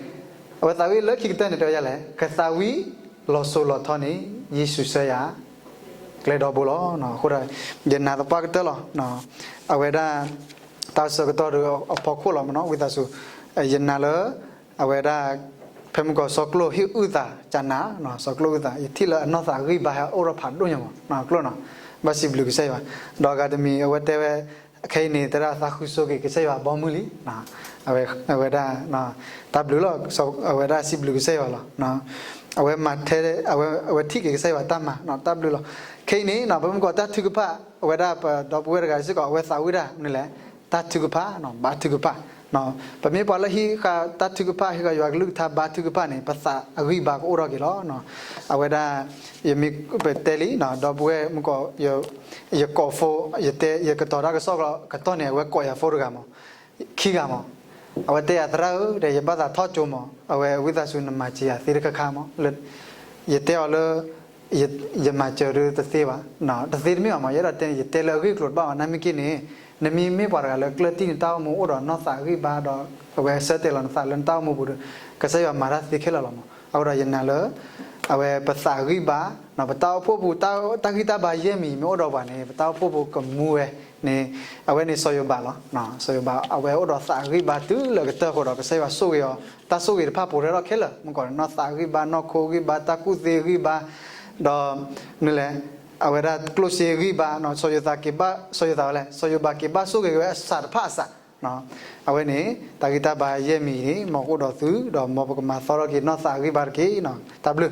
အဝဲသးဝံၣ်လၢခံကတၢၢ်န့ၣ် တဲဝဲဒ်လဲၣ်, ကသးဝံၣ်လီၤစိၤလီၤထီန့ၣ် ယ့ၣ်ၡူးစၢယၤ ကျဲဒီဘိလီၤ. အဃိဒီး ယနာ်သပှၢ်ကတၢၢ်လီၤ. အဝဲဒၣ် တၢ်ဆၢကတီၢ်ဒီးအဖီခိၣ်လီၤမနီၤ ဝံသးစူၤ, ယနာ်လၢ အဝဲဒၣ် ဖဲမုၢ်ကီးစီၤကျိာ်ဟ့ၣ်အုၣ်သးကနၤ, စီၤကျိာ်အုၣ်သး ယထံၣ်လၢအနီၢ်သးဂံၢ်ဘါဟဲအိၣ်ထီၣ်ဖးဒိၣ်ညါမး ကျိာ်နီၤ, ဘၣ်စံးဘျုးကစၢ်ယွၤ. ဒီးအဂၤတမံၤ အဝဲတဲဝဲ ခဲအံၤန့ၣ် တဲဒၣ်သးဃုဆိက့ၤကစၢ်ယွၤအဘီမုၢ်လံ. အဝဲဒၣ် တၢ်ဘျုးလီၤ. အဝဲဒၣ်စံးဘျုးကစၢ်ယွၤလီၤ. အဝဲမၤထဲ အဝဲ အဝဲထံၣ်က့ၤကစၢ်ယွၤတၢ်မၤ တၢ်ဘျုးလီၤ. ခဲအံၤန့ၣ် ပမ့ၢ်ကွၢ်တၢ်ထုကဖၣ် အဝဲဒၣ်ပဒီပုၢ်ဝဲၢ်တဂၤစ့ၢ်ကီး အဝဲသးဝံၣ်ဒၣ်မနုၤလဲၣ်, တၢ်ထုကဖၣ် ဘါထုကဖၣ်. ပမ့ၢ်ပှၤလၢဟံးဃာ်တၢ်ထုကဖၣ် ဟံးဃာ်ယွၤကလုၢ်ကထါ ဘါထုကဖၣ်န့ၣ် ပသးအဂံၢ်ဘါကအိၣ်ထီၣ်က့ၤလီၤ. အဝဲဒၣ် ယမ့ၢ်ပတဲလံ ဒီပုၢ်ဝဲၢ်မုၢ်ကီး ယကိး phone ယတဲ ယကတီၤတၢ်ကစီၣ်ကတီၢ်န့ၣ် အဝဲကိးယၤ phone တဂၤမး ခံဂၤမး. အဝဲတဲယၤ သရၣ်ဧၢ ဒီးယဘၣ်သးထီၣ်ကၠိမး အဝဲဝံသးစူၤနမၤစၢၤယၤသ့တခါခါမး ယတဲအီၤလၢ ယမၤစၢၤဒုးတသ့ဘၣ်, တသ့တမ့ၢ်ဘၣ်မး ယအဲၣ်ဒိးတဲန့ၣ် ယတဲလၢအဂ့ၢ်အကျိၤတဘၣ်ဘၣ် နာ်မ့ၢ်က့န့ၣ် နမ့ၢ်မ့ၢ်ပှၤတဂၤလၢကျၢၢ်တံၢ်နတၢ်အိၣ်မူအိၣ်ဒီးနီၢ်သးအဂံၢ်ဘါဒီး အဝဲဆၢတဲာ်လီၤနသးလၢနတၢ်အိၣ်မူပူၤဒီး ကစၢ်ယွၤမၤတၢ်သ့ခဲလၢာ်လီၤမး. အဃိဒီးယနာ်လၢ အဝဲပသးအဂံၢ်ဘါ ပတၢ်အိၣ်ဖှိၣ်ပူၤ တၢ်ဂံၢ်တၢ်ဘါယဲၢ်မံၤမ့ၢ်အိၣ်ဒီးပှၤန့ၣ် ပတၢ်အိၣ်ဖှိၣ်ပူၤကမူဝဲန့ၣ် အဝဲန့ၣ်စီၤယိၤဘးလီၤ. စီၤယိၤဘး အဝဲအိၣ်ဒီးသးအဂံၢ်ဘါတုၤလၢအကတၢၢ်အဃိဒီး ကစၢ်ယွၤဆိၣ်ဂ့ၤအီၤ တၢ်ဆိၣ်ဂ့ၤတဖၣ်ပူၤရဲၣ်ထီၣ်ခဲလၢာ် မုၢ်ကီးန့ၣ် နီၢ်သးအဂံၢ်ဘါ နီၢ်ခိအဂံၢ်ဘါ တၢ်ကူၣ်သ့အဂံၢ်ဘါ ဒီး မနုၤလဲၣ် အဝဲဒၣ်ကျိၣ်စ့အဂံၢ်ဘါ စီၤယိၤသးက့ၤဘၣ် စီၤယိၤသးဝဲလဲၣ် စီၤယိၤဘးက့ၤဘၣ်ဆိၣ်ဂ့ၤဝဲအစးတဖၣ်အစး အဝဲန့ၣ် တၢ်ဂံၢ်တၢ်ဘါယဲၢ်မံၤန့ၣ် မ်ကအိၣ်ဒီးသု ဒီးမ်ပကမၤသီထီၣ်က့ၤနီၢ်သးအဂံၢ်ဘါတက့ၢ်. တၢ်ဘျုး